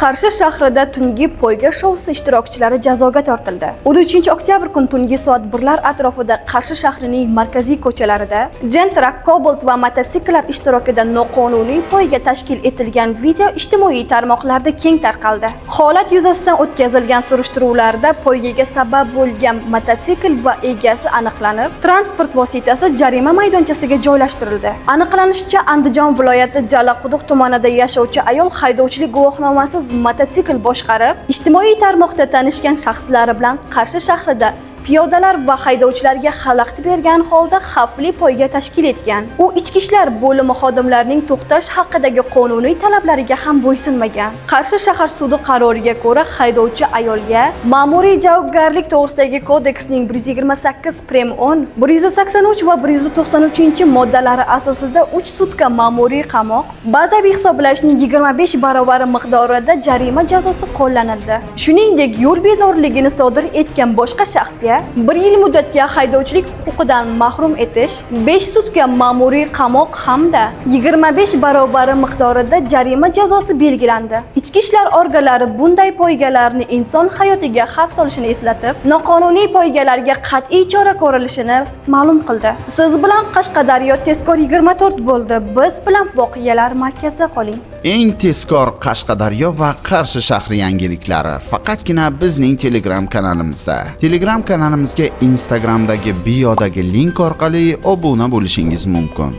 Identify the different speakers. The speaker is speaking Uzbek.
Speaker 1: Qarshi shahrida tungi poyga shousi ishtirokchilari jazoga tortildi. 13 oktyabr kun tungi soat 1 lar atrofida Qarshi shahrining markaziy ko'chalarida Gentra, Cobalt va mototsikllar ishtirokida noqonuniy poyga tashkil etilgan video ijtimoiy tarmoqlarda keng tarqaldi. Holat yuzasidan o'tkazilgan surishtiruvlarda poygaga sabab bo'lgan mototsikl va egasi aniqlanib, transport vositasi jarima maydonchasiga joylashtirildi. Aniqlanishicha, Andijon viloyati Jalaquduq tumanida yashovchi ayol haydovchilik guvohnomasiz mototsikl boshqarib, ijtimoiy tarmoqda tanishgan shaxslari bilan Qarshi shahrida piyodalar va haydovchilarga xalaqit bergan holda xavfli poyga tashkil etgan. U ichki ishlar bo'limi xodimlarining to'xtash haqidagi qonuniy talablariga ham bo'ysunmagan. Qarshi shahar sudi qaroriga ko'ra, haydovchi ayolga Ma'muriy javobgarlik to'g'risidagi kodeksning 128 prim 10, 183 va 193 moddalari asosida 3 sutka ma'muriy qamoq, bazaviy hisoblashning 25 barobar miqdorida jarima jazosi qo'llanildi. Shuningdek, yo'l bezoriligini sodir etgan boshqa shaxsga 1 yil muddatga haydovchilik huquqidan mahrum etish, 5 sutka ma'muriy qamoq hamda 25 barobari miqdorida jarima jazosi belgilandi. Ichki ishlar organlari bunday poygalarni inson hayotiga xavf solishini eslatib, noqonuniy poygalarga qat'iy chora ko'rilishini ma'lum qildi. Siz bilan Qashqadaryo tezkor 24 bo'ldi. Biz bilan voqealar markazida qoling.
Speaker 2: Eng tezkor Qashqadaryo va Qarshi shahri yangiliklari faqatgina bizning Telegram kanalimizda. Telegram kanalimizga Instagramdagi biodagi link orqali obuna bo'lishingiz mumkin.